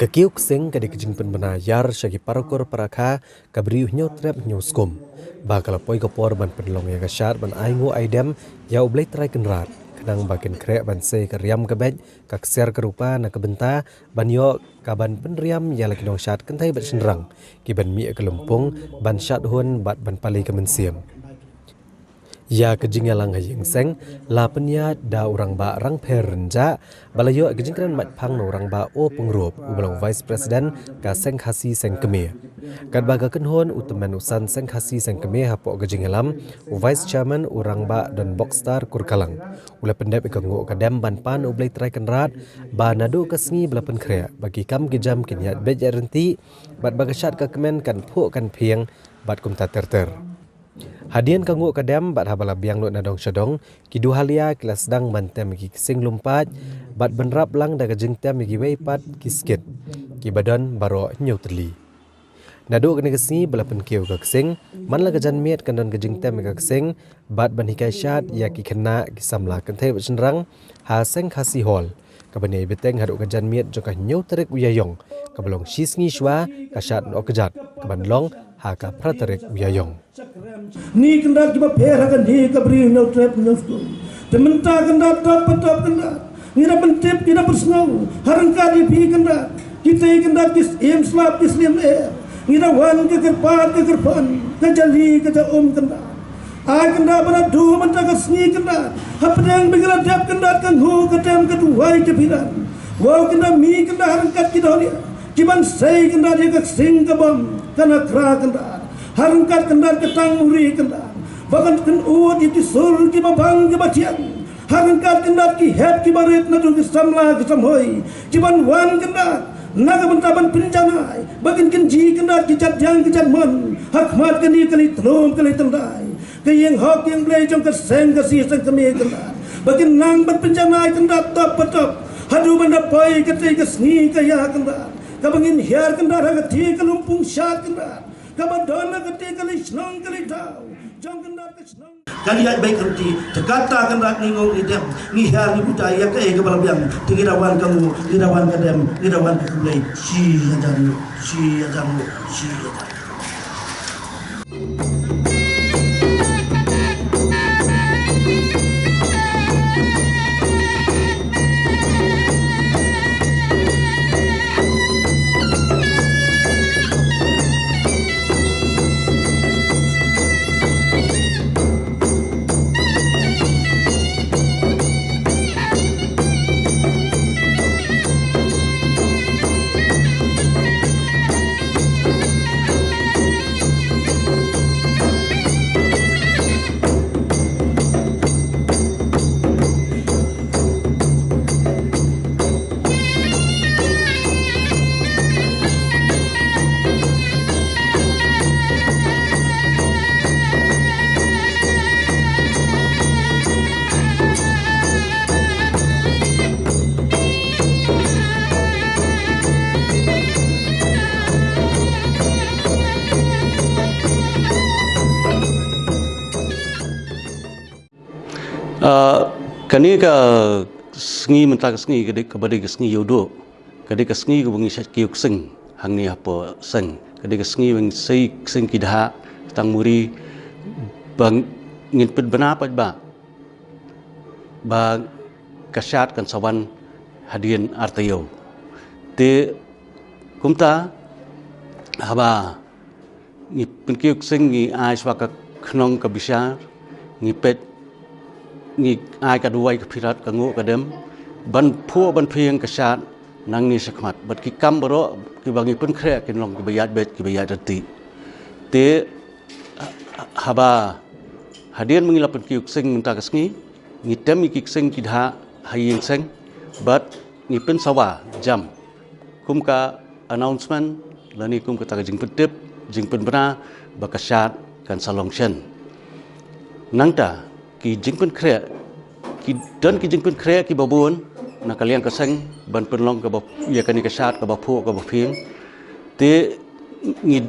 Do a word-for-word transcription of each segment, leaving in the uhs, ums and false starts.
Ka kiew ksing ka dei ka jingpynbna ïar sha ki parakur parakha, ka bri u Hynñiewtrep Hynñiewskum, ba ka la poi ka por ban pynlong ïa ka shad ban ai nguh ai dem ïa U Blei Trai Kynrad, khnang ba kin khreh ban sei ka riam ka beit, ka ksiar ka rupa na ka bynta ban ïoh ka ban pynriam ïa la ki nongshad kynthei bad shynrang, ki ban mih ka lympung ban shad hun bad ban pale ka mynsiem. Ïa ka jingïalang ha ïing seng la pynïaid da u Rangbah Rangpher Rynjah, ba la ïoh ka jingkren maitphang na u Rangbah O Pyngrope, uba la u Vice President ka Seng Khasi Seng Kmie. Katba ka kynhun u tymmen u san Seng Khasi Seng Kmie hapoh ka jingïalam, u Vice Chairman u Rangbah Donbokstar Kurkalang, u la pyndep ïa ka nguh ka dem ban pan U Blei Trai Kynrad, ba naduh ka sngi ba la pynkhreh, ba ki kam ki jam kin ïaid beit ïaid ryntih, bad ba ka shad ka kmen kan phuh kan phieng, bad kumta ter ter. Hadien ka nguh ka dem bad haba la biang lut na dong sha dong, ki duhalia ki la sdang ban tem ïa ki ksing lum paid, bad bynrap lang da ka jingtem ïa kiwei pat ki skit, kiba don baroh hynñiew tylli. Naduh kane ka sngi ba la pynkiew ka ksing, man la ka janmiet kan don ka jingtem ïa ka ksing, bad ban hikai shad ïa ki khynnah ki samla kynthei bad shynrang, ha Seng Khasi Hall, kaban ïai bteng haduh ka janmiet jong ka hynñiew tarik u Ïaïong, kaba long shi sngi shuwa ka shad noh kjat, kaban long ha ka phra tarik u Ïaïong. Ni Kynrad kiba pher ha kane ka bri Hynñiewtrep Hynñiewskum. Te mynta Kynrad, top pa top Kynrad, ngi da pyntip, ngi da pynsngew ha ryngkat ïa phi Kynrad, kitei Kynrad ki im slap ki slim eh. Ngi da wan ka kyrpad ka kyrpang, ka jali ka jaum Kynrad. Ai Kynrad, ba naduh mynta ka sngi Kynrad, hapdeng ba ngi la dep Kynrad ka nguh ka dem ka duwai ka bhiah, wow Kynrad, mih Kynrad ha ryngkat ki dohlieh, kiban sei Kynrad ïa ka ksing ka bom ka nakra Kynrad, ha ryngkat Kynrad ka tangmuri Kynrad, ba kan kynud ïa ki sur kiba bang kiba thiang, ha ryngkat Kynrad ki hep kiba rit naduh ki samla ki samhoi, kiban wan Kynrad na ka bynta ban pynjanai, ba kin kynji Kynrad ki jait diang ki jait mon ha khmat kane ka lei tnum ka lei tyndai, ka ïing hok ïing Blei jong ka Seng Khasi Seng Kmie Kynrad, ba kin nang ban pynjanai Kynrad, top pa top, haduh ban da poi katei ka sngi ka ïa Kynrad, kaba ngin hiar Kynrad ha katei ka lympung shad Kynrad, kaba don ha katei ka lei shnong ka lei thaw jong Kynrad, ka shnong. Ka lei ïaid beit ka ruti, te kata Kynrad ngi nguh ngi dem, ngi hiar ngi butai ïa kaei kaba la biang, te ngi da wan ka nguh, ngi da wan ka dem, ngi da wan ka khublei, shi hajar nguh, shi hajar nguh, shi hajar. Ah, kane ka sngi, mynta ka sngi, ka dei, kaba dei ka sngi Ïewduh, ka dei ka sngi kaba ngi shait kiew ksing hangne hapoh seng, ka dei ka sngi ba ngi sei ksing ki dha, tang muri, ba ngin pynbna pat ba, ba ka shad kan sa wan hadien ar taïew. Te kumta, haba ngi pynkiew ksing, ngi ai shuwa ka khnong ka bishar, ngi peit, ngi ai ka duwai ka phirat, ka nguh ka dem, ban phuh ban phieng ka shad nangne shakhmat. Bad ki kam baroh kiba ngi pynkhreh kin long kiba ïaid beit, kiba ïaid ryntih. Te haba hadien ba ngi la pynkiew ksing mynta ka sngi, ngi tem ïa ki ksing ki dha ha ïing seng, bad ngi pynsawa jam kum ka announcement, lane kum kata ka jingpyntip, jingpynbna ba ka shad kan sa long shen. Nangta ki jingpynkhreh, ki don ki jingpynkhreh kiba bun na ka liang ka seng ban pynlong kaba, ïa kane ka shad kaba phuh kaba phieng. Te ngi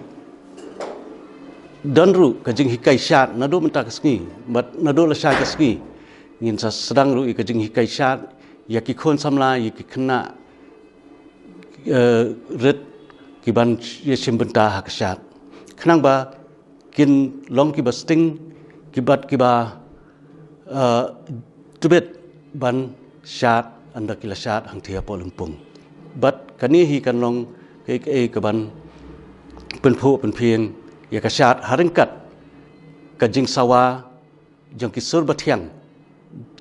don ruh ka jinghikai shad naduh mynta ka sngi, bad naduh lashai ka sngi ngin sa sdang ruh ïa ka jinghikai shad ïa ki khun samla, ïa ki khynnah, eh, rit ki ban ïa shim bynta ha ka shad. Khnang ba kin long kiba sting, kiba, kiba, eh, tbit ban shad, ynda ki la shad hangthie hapoh lympung. Bad kane hi kan long kaei kaei ka ban pynphuh pynphieng ïa ka shad ha ryngkat ka jingsawa jong ki sur bathiang,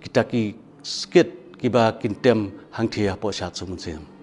kita ki skit kiba kin tem hangthie hapoh shad Sumsyiam.